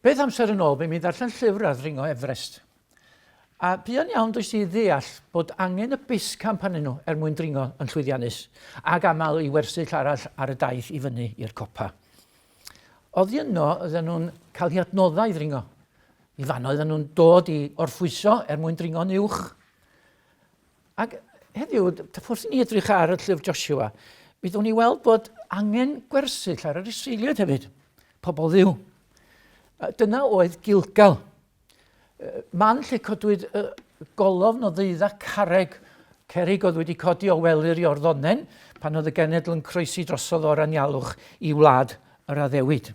Beth amser yn ôl, bu'n mi ddarllen llyfr ar ddringo Everest. A buan iawn does i ddeall bod angen y bus camp arnyn nhw er mwyn dringo yn llwyddiannus, ac aml i wersyll arall ar y daith i fyny i'r copa. Oddi yno, oedden nhw'n cael eu adnoddau i ddringo. I fanno oedden nhw'n dod i orffwyso er mwyn dringo'n uwch. Ac heddiw, wrth i ni edrych ar y llyfr Joshua, mi ddown ni weld bod angen gwersyll ar yr Israeliaid hefyd, pobl ddiw. Dyna oedd Gilgal. Man lle codwyd golofn o ddeuddag carreg, cerig oedd wedi codi o wely'r Iorddonen pan oedd y genedl yn croesi drosodd o'r anialwch i wlad yr addewid.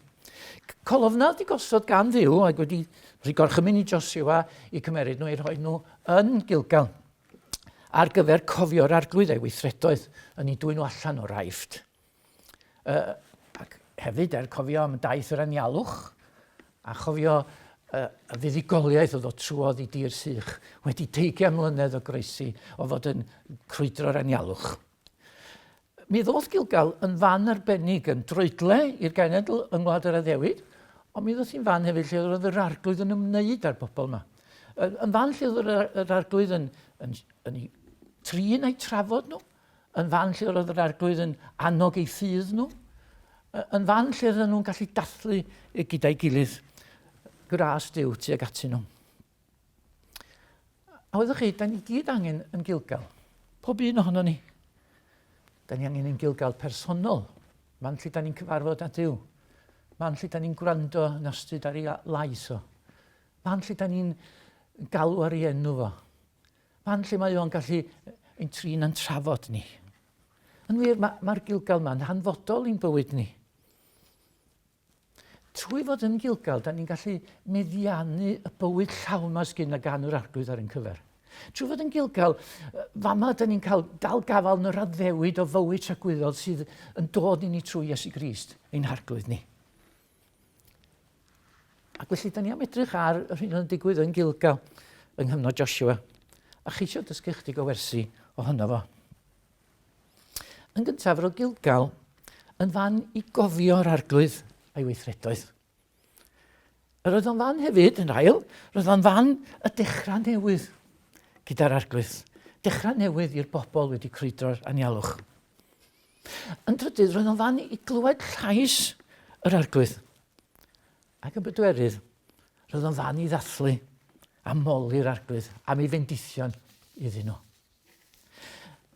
Colofnau wedi gosod gan Dduw ac wedi rhoi gorchymyn i Josua i cymeryd nhw, i rhoi nhw yn Gilgal ar gyfer cofio'r arglwydd a'i weithredoedd yn ei dwyn nhw allan o'r Aifft. Uh, ac hefyd er cofio am daith yr anialwch a chofio uh, y fuddugoliaeth o ddod trwodd i dir sych wedi deugain mlynedd o groesi o fod yn crwydro'r anialwch. Mi ddoth Gilgal yn fan arbennig, yn droedle i'r genedl yng Ngwlad yr Addewid, ond mi ddoth hi'n fan hefyd lle roedd yr arglwydd yn ymwneud â'r bobl yma. Yn fan lle oedd yr arglwydd yn, yn, yn, yn trin a'u trafod nhw, yn fan lle roedd yr arglwydd yn annog eu ffydd nhw, yn fan lle roedden nhw'n gallu dathlu gyda'i gilydd gras Duw tuag atyn nhw. A wyddoch chi, da ni gyd angen yn Gilgal. Pob un ohono ni. Da ni angen yn Gilgal personol. Man lle da ni'n cyfarfod â Duw. Man lle da ni'n gwrando yn astud ar ei lais o. Man lle da ni'n galw ar ei enw fo. Man lle mae o'n gallu ein trin a'n trafod ni. Yn wir, mae'r ma, Gilgal ma'n hanfodol i'n bywyd ni. Trwy fod yn Gilgal, da ni'n gallu meddiannu y bywyd llawn ma sgyn a gan yr arglwydd ar ein cyfer. Trwy fod yn Gilgal, fama da ni'n cael dal gafael yn yr addewid o fywyd tragwyddol sydd yn dod i ni trwy Iesu Grist, ein harglwydd ni. Ac felly, da ni am edrych ar yr hyn oedd yn digwydd yn Gilgal yng nghyfnod Joshua a cheisio dysgu chydig o wersi ohono fo. Yn gyntaf, roedd Gilgal yn fan i gofio'r arglwydd a'i weithredoedd. Yr oedd o'n fan hefyd, yn ail, roedd o'n fan y dechrau newydd gyda'r arglwydd. Dechrau newydd i'r bobl wedi crwydro'r anialwch. Yn drydydd, roedd o'n fan i glywed llais yr arglwydd. Ac yn bedwerydd, roedd o'n fan i ddathlu a moli'r arglwydd am ei fendithion iddyn nhw.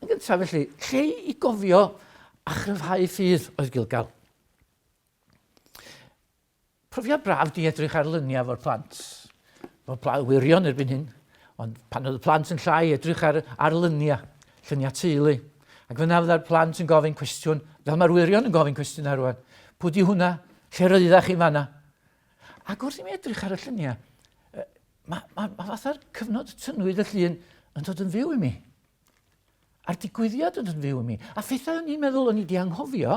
Yn gyntaf felly, lle i gofio a chryfhau ffydd oedd Gilgal. Profiad braf di edrych ar luniau fo'r plant. Fo'r plant wirion erbyn hyn, ond pan oedd y plant yn llai, edrych ar, ar luniau, lluniau teulu. Ac fyna fydda'r plant yn gofyn cwestiwn, fel mae'r wirion yn gofyn cwestiwn ar rwan. Pwy di hwnna? Lle roeddach chi fanna? Ac wrth i mi edrych ar y lluniau, Mae, mae, mae fatha'r cyfnod tynnwyd y llun yn dod yn fyw i mi. A'r digwyddiad yn dod yn fyw i mi. A phethau o'n i'n meddwl o'n i di anghofio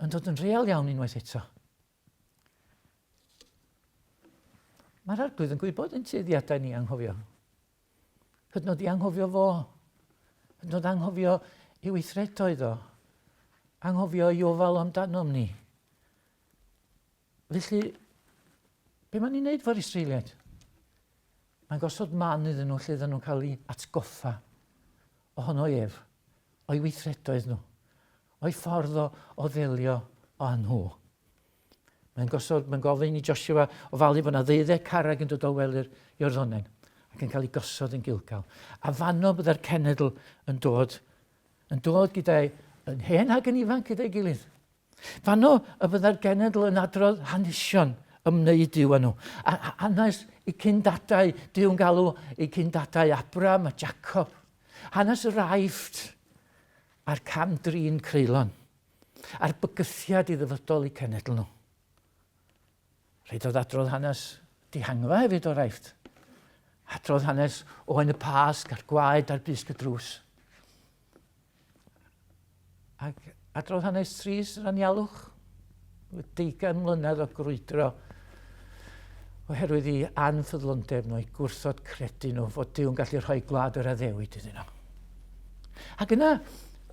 yn dod yn real iawn unwaith eto. Mae'r arglwydd yn gwybod yn tueddiadau ni anghofio. Hyd yn oed i anghofio fo. Hyd yn oed anghofio i weithredoedd o. Anghofio i ofal amdanom ni. Felly, be mae'n ei wneud fo'r Israeliaid? Mae'n gosod man iddyn nhw lle iddyn nhw'n cael ei atgoffa ohono ef, o'i weithredoedd nhw, o'i ffordd o, o ddelio o nhw. Mae'n gosod, mae'n gofyn i Joshua ofalu bod yna ddeuddeg carreg yn dod o wely'r Iorddonen ac yn cael ei gosod yn Gilgal. A fanno byddai'r cenedl yn dod, yn dod gyda'i, yn hen ac yn ifanc gyda'i gilydd. Fanno y byddai'r genedl yn adrodd hanesion ymwneud Duw â nhw. A hanes eu cyn-dadau, Duw'n galw eu cyn-dadau Abram a Jacob. Hanes yr Aifft a'r cam-drin creulon, a'r bygythiad i ddyfodol eu cenedl nhw. Rhaid oedd adrodd hanes dihangfa hefyd o'r Aifft. Adrodd hanes oen y Pasg a'r gwaed ar bysg y drws. Ac adrodd hanes trist yr anialwch, deugain mlynedd o grwydro oherwydd i anffyddlondeb nhw, i gwrthod credu nhw fod Duw yn gallu rhoi gwlad yr addewid iddyn nhw. Ac yna,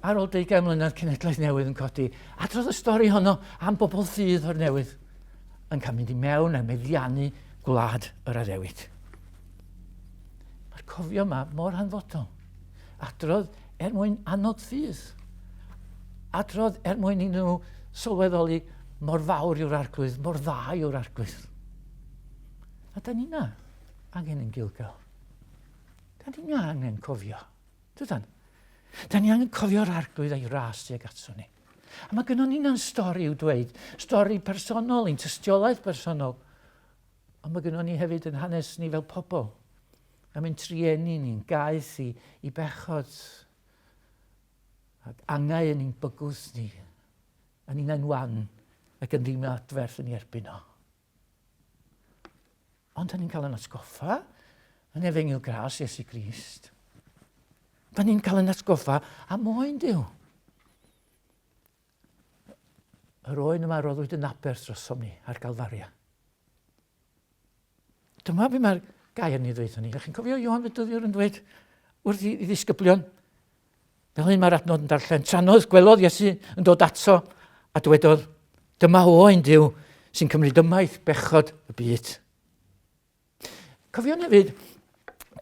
ar ôl deugain mlynedd cenedlaeth newydd yn codi, adrodd y stori honno am bobl ffydd o'r newydd. yn cael mynd i mewn a meddiannu gwlad yr addewid. Mae'r cofio yma mor hanfodol. Adrodd er mwyn annog ffydd. Adrodd er mwyn i nhw sylweddoli mor fawr yw'r arglwydd, mor dda yw'r arglwydd. A da ni na angen yn Gilgal. Da ni na angen cofio. Dydan? Da ni angen cofio'r arglwydd a'i ras tuag ato ni. A mae gynnon ni'n stori i'w dweud, stori personol, ein tystiolaeth personol. Ond mae gynnon ni hefyd yn hanes ni fel pobl. Am ein trueni ni'n gaeth i, i bechod. Ac angau yn ein bygwth ni. A ni'n wan ac yn ddim adferth yn ei erbyn o. Ond da ni'n cael yn atgoffa yn efengyl gras Iesu Grist. Da ni'n cael yn atgoffa am oen Duw. Yr oen yma roddwyd yn aberth drosom ni ar Galfaria. Dyma be mae'r gair ni ddweud ni. Chi'n cofio Ioan Fedyddiwr yn dweud wrth i ddisgyblion, Fel hyn mae'r adnod yn darllen. Trannoeth gwelodd Iesu yn dod ato a dywedodd, dyma oen Duw sy'n cymryd ymaith bechod y byd. Cofion hefyd,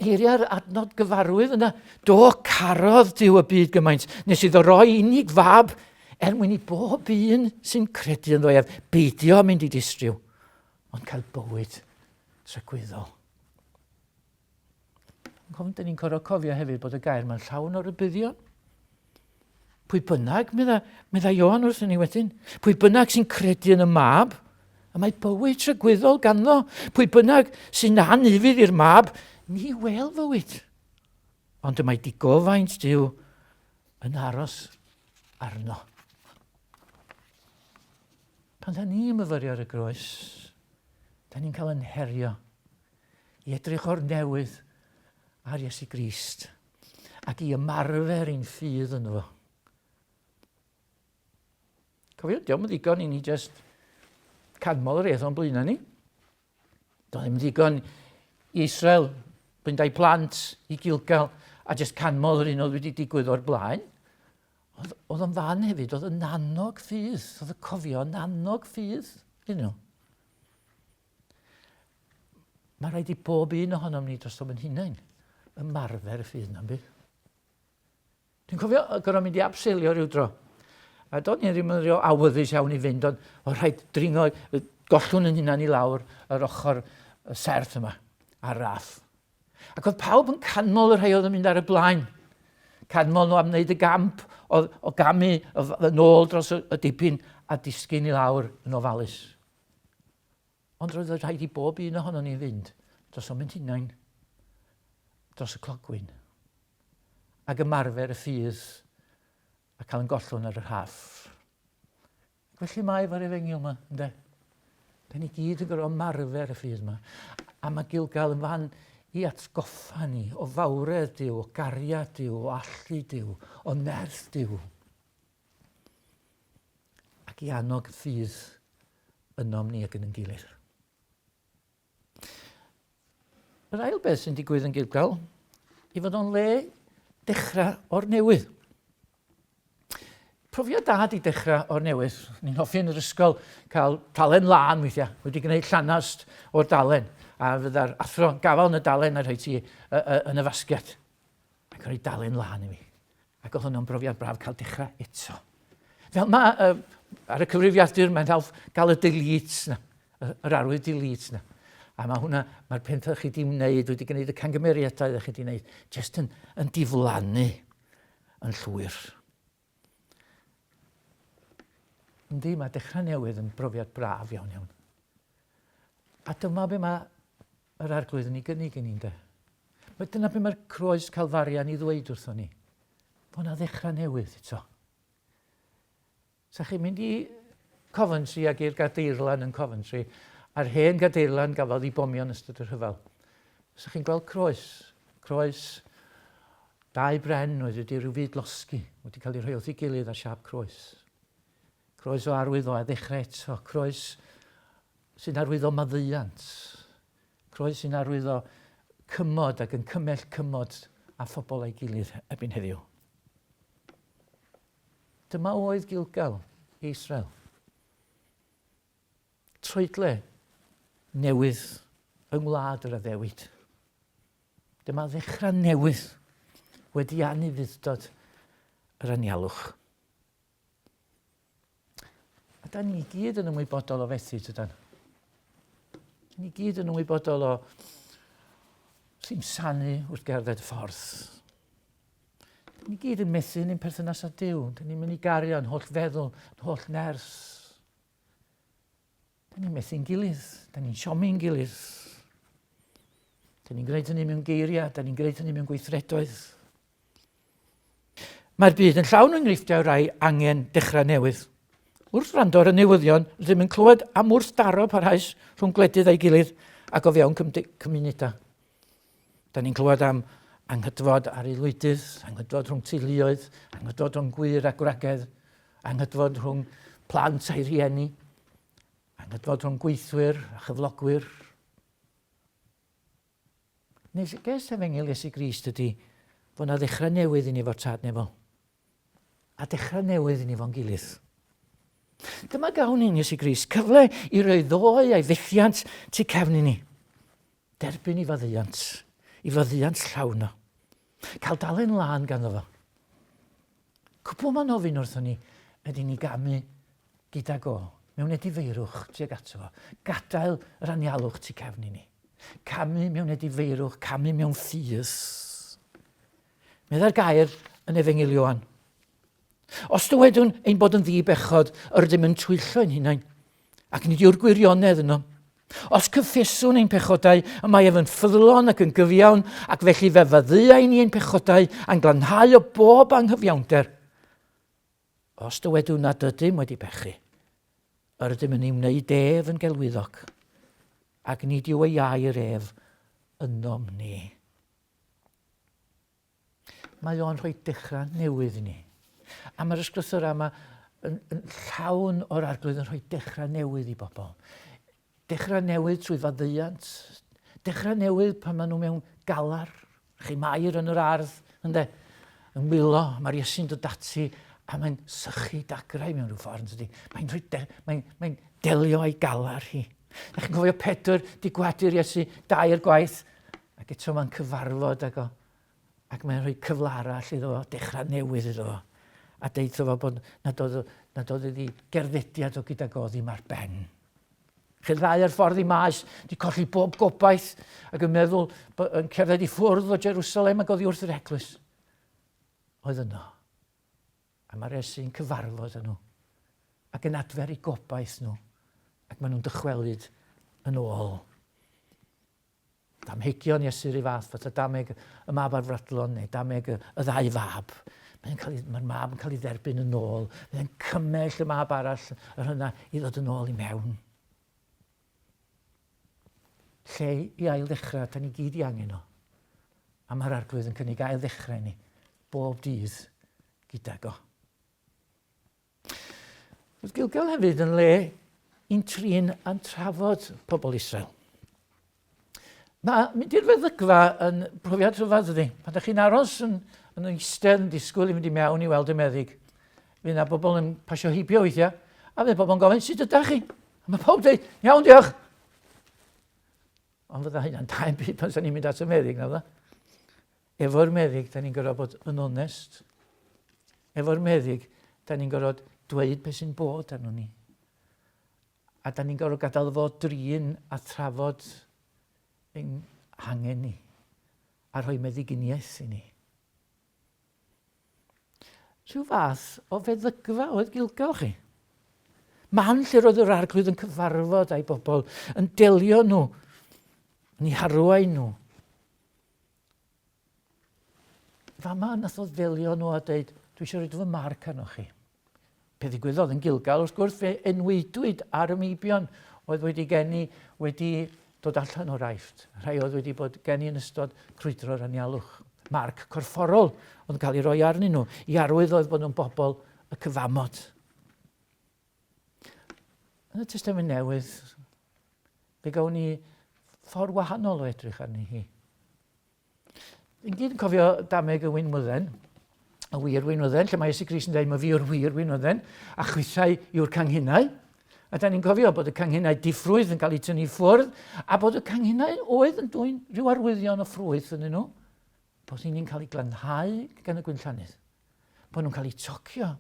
geiriau'r adnod gyfarwydd yna, do carodd Duw y byd gymaint, nes iddo roi unig fab er mwyn i bob un sy'n credu ynddo ef beidio mynd i distryw, ond cael bywyd tragwyddol. Ond dyn ni'n gorfod cofio hefyd bod y gair mae'n llawn o rybuddion. Pwy bynnag, medda, medda Ioan wrthyn ni wedyn, pwy bynnag sy'n credu yn y mab, a mae bywyd tragwyddol ganddo, pwy bynnag sy'n anufudd i'r mab, ni wel fywyd. Ond y mae digofaint Duw yn aros arno. Pan da ni'n myfyrio ar y groes, da ni'n cael yn herio i edrych o'r newydd ar Iesu Grist ac i ymarfer ein ffydd ynddo fo. Cofio, diolch yn ddigon i ni just canmol yr eith o'n blaenau ni. Doedd ddim ddigon i Israel fynd â'i plant i Gilgal a just canmol yr un oedd wedi digwydd o'r blaen. Oedd, oedd o'n fan hefyd, oedd yn annog ffydd, oedd y cofio yn annog ffydd iddyn nhw. Mae rhaid i bob un ohonom ni drosom yn hunain ymarfer y ffydd yna, bydd? Dwi'n cofio gorfod mynd i abseilio rhyw dro. A do'n i ddim yn rhyw awyddus iawn i fynd, ond oedd rhaid dringo, gollwn yn hunan i lawr yr ochr serth yma, ar raff. Ac oedd pawb yn canmol y rhai oedd yn mynd ar y blaen. Canmol nhw am wneud y gamp o, o gamu yn ôl dros y, y dipyn a disgyn i lawr yn ofalus. Ond roedd rhaid i bob un ohonon ni fynd dros o'n hunain, dros y clogwyn, ac ymarfer y ffydd a cael yn gollwng ar yr haff. Ac felly mae efo'r efengyl yma, ynddo? Da ni gyd yn gorfod ymarfer y ffydd yma. A mae Gilgal yn fan i atgoffa ni o fawredd Duw, o gariad Duw, o allu Duw, o nerth Duw. Ac i annog ffydd ynom ni ac yn ein gilydd. Yr ail beth sy'n digwydd yn Gilgal i fod o'n le dechrau o'r newydd. Profiad da di dechrau o'r newydd. Ni'n hoffi yn yr ysgol cael talen lân weithiau, wedi gwneud llanast o'r dalen, a fydda'r athro yn gafael yn y dalen a rhoi ti yn y fasged. Ac yn rhoi dalen lân i mi. Ac oedd hwnna'n brofiad braf cael dechrau eto. Fel mae uh, ar y cyfrifiadur, mae'n help gael y delete na, yr arwydd delete na. A mae hwnna, mae'r pethau chi wedi wneud, wedi gwneud y cangymeriadau chi wedi wneud, jyst yn, yn diflannu yn llwyr. Yndi, mae dechrau newydd yn brofiad braf iawn iawn. A dyma be mae yr arglwydd yn ei gynnig i ni, ynde? Mae dyna be mae'r croes Calfaria yn ei ddweud wrthon ni. Bod yna ddechrau newydd eto. Sa chi'n mynd i Coventry ag i'r gadeirlan yn Coventry, a'r hen gadeirlan gafodd ei bomio yn ystod y rhyfel. Sa chi'n gweld croes, croes dau bren oedd wedi rhyw fyd losgi, wedi cael ei rhoi wrth ei gilydd ar siâp croes. Croes o arwydd o a ddechrau eto, croes sy'n arwyddo maddeuant, croes sy'n arwyddo cymod ac yn cymell cymod a phobl a'i gilydd erbyn heddiw. Dyma oedd Gilgal i Israel. troedle newydd yng ngwlad yr addewid. Dyma ddechrau newydd wedi anufudd-dod yr anialwch. A da ni gyd yn ymwybodol o fethu, tydan? Ni gyd yn ymwybodol o simsanu wrth gerdded y ffordd. Da ni gyd yn methu yn ein perthynas â Duw. Da ni'n mynd i gario yn holl feddwl, yn holl ners. Da ni'n methu'n gilydd, da ni'n siomi'n gilydd. Da ni'n gwneud hynny mewn geiriau, da ni'n gwneud hynny mewn gweithredoedd. Mae'r byd yn llawn enghreifftiau rai angen dechrau newydd. Wrth wrando ar y newyddion, rydym yn clywed am wrthdaro parhaus rhwng gwledydd a'i gilydd ac o fewn cymunedau. Da ni'n clywed am anghydfod ar aelwydydd, anghydfod rhwng teuluoedd, anghydfod rhwng gwŷr a gwragedd, anghydfod rhwng plant a'i rhieni, anghydfod rhwng gweithwyr a chyflogwyr. Neges Efengyl Iesu Grist ydy fod yna ddechrau newydd i ni efo'r Tad Nefol. A dechrau newydd i ni fo'n gilydd. Dyma gawn ni'n Iesu Grist, cyfle i roi ddoe a'i fethiant tu cefn i ni. Derbyn i faddeuant, i faddeuant llawn o. Cael dalen lân ganddo fo. Cwbl mae'n ofyn wrthon ni ydy ni gamu gydag o, mewn edifeirwch tuag ato fo. Gadael yr anialwch tu cefn i ni. Camu mewn edifeirwch, camu mewn ffydd. Meddai'r gair yn Efengyl Ioan. Os dywedwn ein bod yn ddi-bechod, yr ydym yn twyllo ein hunain, ac nid yw'r gwirionedd yno. Os cyffeswn ein pechodau, y mae ef yn ffyddlon ac yn gyfiawn, ac felly fe faddeuai ni ein pechodau a'n glanhau o bob anghyfiawnder. Os dywedwn nad ydym wedi pechu, yr ydym yn ei wneud ef yn gelwyddog, ac nid yw ei air ef ynom ni. Mae o'n rhoi dechrau newydd i ni. A mae'r ysgrythurau yma yn, yn llawn o'r arglwydd yn rhoi dechrau newydd i bobl. Dechrau newydd trwy faddeuant. Dechrau newydd pan maen nhw mewn galar. Chi Mair yn yr ardd, ynde, yn wylo, mae'r Iesu'n dod ati a mae'n sychu dagrau mewn rhyw ffordd, yn dydy. Mae'n rhoi de, mae'n, mae delio â'i galar hi. Da chi'n cofio Pedr di gwadu'r Iesu dair gwaith, ac eto mae'n cyfarfod ag o, ac mae'n rhoi cyfle arall iddo fo, dechrau newydd iddo fo, a deud fo bod nad oedd, nad oedd iddi gerddediad o gydag o ddim ar ben. Chi'r ddau ar ffordd i maes, di colli bob gobaith ac yn meddwl yn cerdded i ffwrdd o Jerusalem ac oddi wrth yr eglwys. Oedd yno. A mae'r Iesu'n cyfarfod â nhw ac yn adfer eu gobaith nhw ac maen nhw'n dychwelyd yn ôl. Damhegion Iesu 'r un fath, fatha dameg y mab ar fradlon neu dameg y, y ddau fab. Mae'n cael ei, mae'r mab yn cael ei dderbyn yn ôl. Mae'n cymell y mab arall, yr hynna, i ddod yn ôl i mewn. Lle i ail ddechrau, da ni gyd i angen o. A mae'r arglwydd yn cynnig ail ddechrau ni, bob dydd gydag o. Roedd Gilgal hefyd yn le i'n trin a'n trafod pobl Israel. Mae mynd i'r feddygfa yn profiad rhyfedd ydy. Pan ydych chi'n aros yn, yn eistedd yn disgwyl i fynd i mewn i weld y meddyg, fydd yna bobl yn pasio heibio weithiau, a fydd bobl yn gofyn, sut ydych chi? A mae pawb dweud, iawn, diolch. Ond fydda hynna'n daen byd pan ni'n mynd at y meddyg, na fydda? Efo'r meddyg, da ni'n gorfod bod yn onest. Efo'r meddyg, da ni'n gorfod dweud beth sy'n bod arno ni. A da ni'n gorfod gadael fo drin a trafod ein hangen ni a rhoi meddyginiaeth i ni. Rhyw fath o feddygfa oedd Gilgal chi. Man lle roedd yr arglwydd yn cyfarfod a'i bobl, yn delio nhw, yn eu harwain nhw. Fama nath o ddelio nhw a dweud, dwi eisiau rhoi fy marc arnoch chi. Pe ddigwyddodd yn Gilgal, wrth gwrs, fe enweidwyd ar y meibion oedd wedi geni wedi dod allan o'r Aifft. Rhai oedd wedi bod geni yn ystod crwydro'r anialwch. Marc corfforol oedd yn cael ei roi arnyn nhw, i arwydd oedd bod nhw'n bobl y cyfamod. Yn y Testament Newydd, fe gawn ni ffordd wahanol o edrych arni hi. Ni'n gyd yn cofio dameg y winwydden, y wir winwydden, lle mae Iesu Grist yn dweud, mae fi yw'r wir winwydden, a chwithau yw'r canghennau. A da ni'n cofio bod y canghennau diffrwyth yn cael eu tynnu ffwrdd, a bod y canghennau oedd yn dwyn rhyw arwyddion o ffrwyth yn nhw, bod ni'n cael eu glanhau gan y gwynllannydd, bod nhw'n cael eu tocio,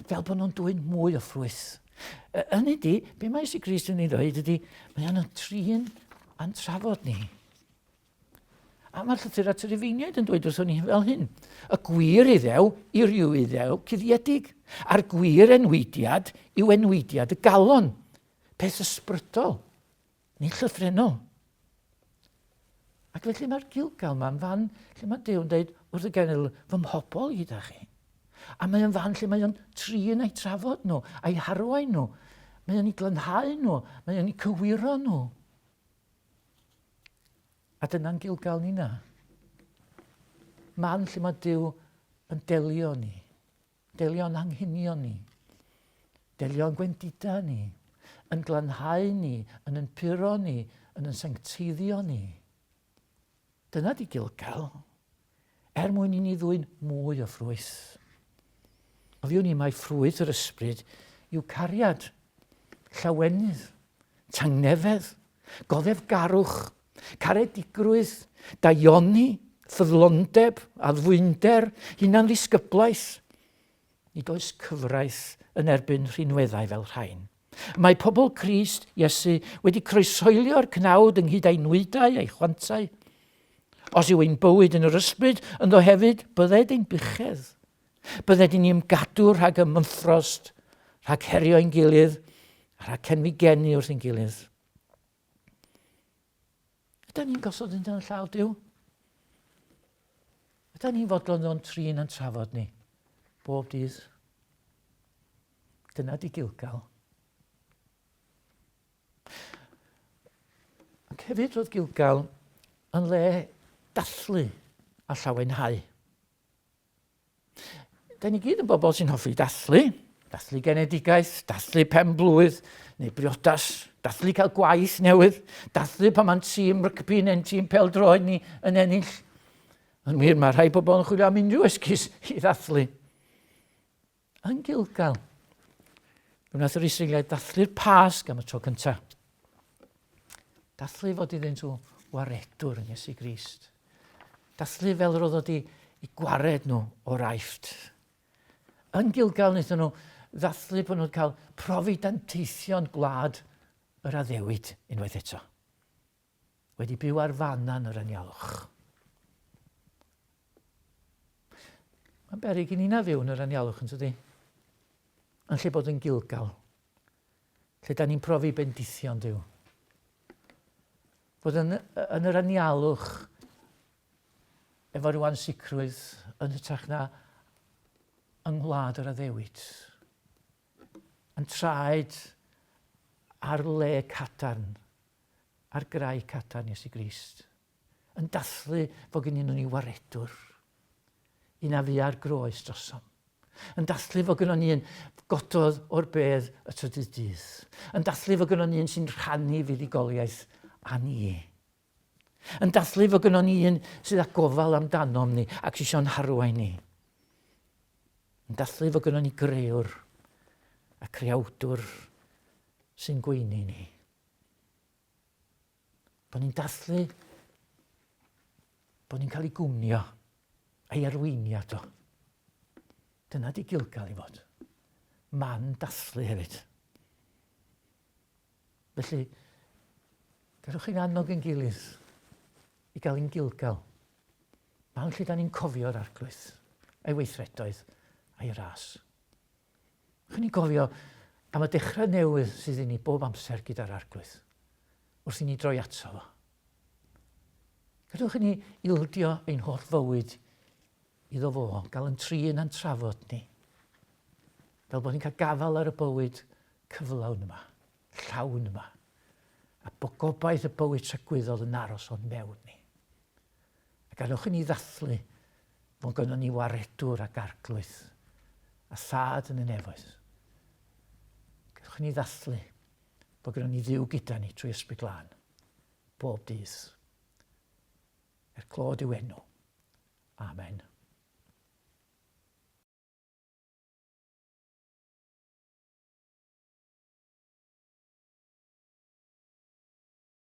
fel bod nhw'n dwyn mwy o ffrwyth. Hynny di, be mae Iesu Grist yn ei ddweud ydy, mae o'n trin a'n trafod ni. A mae'r llythyr at y Rufeiniaid yn dweud wrthon ni fel hyn. Y gwir iddew i ryw iddew cuddiedig, a'r gwir enweidiad yw enweidiad y galon, peth ysbrydol, nid llythrennol. Ac felly mae'r Gilgal ma'n fan lle mae Duw yn dweud wrth y genedl, fy mhobl i da chi. A mae o'n fan lle mae o'n trin a'i trafod nhw, a'i harwain nhw. Mae o'n i glanhau nhw, mae o'n i cywiro nhw. A dyna'n Gilgal ni na. Man lle mae Duw yn delio ni, delio'n anghenion ni, delio'n gwendidau ni, yn glanhau ni, yn yn puro ni, yn yn sancteiddio ni. Dyna di Gilgal, er mwyn i ni ddwyn mwy o ffrwyth. Cofiwn ni mai ffrwyth yr ysbryd yw cariad, llawenydd, tangnefedd, goddefgarwch, caredigrwydd, daioni, ffyddlondeb, addfwynder, hunanddisgyblaeth. Nid oes cyfraith yn erbyn rhinweddau fel rhain. Mae pobl Crist, Iesu, wedi croeshoelio'r cnawd ynghyd â'i nwydau a'i chwantau. Os yw ein bywyd yn yr ysbryd ynddo hefyd, bydded ein buchedd. Bydded i ni ymgadw rhag y ymffrost, rhag herio ein gilydd, a rhag cenfigenu wrth ein gilydd. Ydy ni'n gosod yn dan llaw Duw? Ydy ni'n fodlon o'n trin a'n trafod ni bob dydd? Dyna di Gilgal. Ac hefyd roedd Gilgal yn le dathlu a llawenhau. Da ni gyd yn bobl sy'n hoffi dathlu, dathlu genedigaeth, dathlu pen blwydd neu briodas, dathlu cael gwaith newydd, dathlu pan mae'n tîm rygbi neu'n tîm pêl-droed ni yn ennill. Yn wir, mae rhai bobl yn chwilio am unrhyw esgus i ddathlu. Yn Gilgal, fe wnaeth yr Israeliaid ddathlu'r Pasg am y tro cyntaf. Dathlu fod iddynt nhw waredwr yn Iesu Grist. Dathlu fel yr oedd o di i gwared nhw o'r Aifft. Yn Gilgal wnaethon nhw ddathlu bod nhw'n cael profi danteithion gwlad yr addewid unwaith eto. Wedi byw ar fanan yr anialwch. Mae'n beryg i ni na fyw yn yr anialwch yn tydi? Yn lle bod yn Gilgal. Lle da ni'n profi bendithion Duw. Fod yn, yn yr anialwch efo rhyw ansicrwydd yn hytrach na yng ngwlad yr addewid. Yn traed ar le cadarn, ar graig cadarn Iesu Grist. Yn dathlu fod gen nhw ni waredwr, un a fu ar groes drosom. Yn dathlu fod gynnon ni un gododd o'r bedd y trydydd dydd. Yn dathlu fod gynnon ni un sy'n rhannu fuddugoliaeth â ni. Yn dathlu fod gynnon ni un sydd â gofal amdanom ni ac sy'n eisiau'n harwain ni. Yn dathlu fod gynnon ni grëwr a creawdwr sy'n gweini ni. Bod ni'n dathlu bod ni'n cael ei gwmnio a'i arweiniad o. Dyna di Gilgal i fod. Man dathlu hefyd. Felly, gadwch chi'n annog yn gilydd i gael ein Gilgal. Man lle da ni'n cofio'r arglwydd, a'i weithredoedd, a'i ras. Rydyn ni'n cofio am y dechrau newydd sydd i ni bob amser gyda'r Arglwydd, wrth i ni droi ato fo. Gadewch i ni ildio ein holl fywyd iddo fo, gael yn trin a'n trafod ni, fel bod ni'n cael gafael ar y bywyd cyflawn yma, llawn yma, a bod gobaith y bywyd tragwyddol yn aros o'n mewn ni. A gadewch i ni ddathlu fod gynnon ni waredwr ac arglwydd a thad yn y nefoedd. Gadewch i ni ddathlu bod gynnon ni Dduw gyda ni trwy Ysbryd Glân bob dydd. Er clod i'w enw. Amen.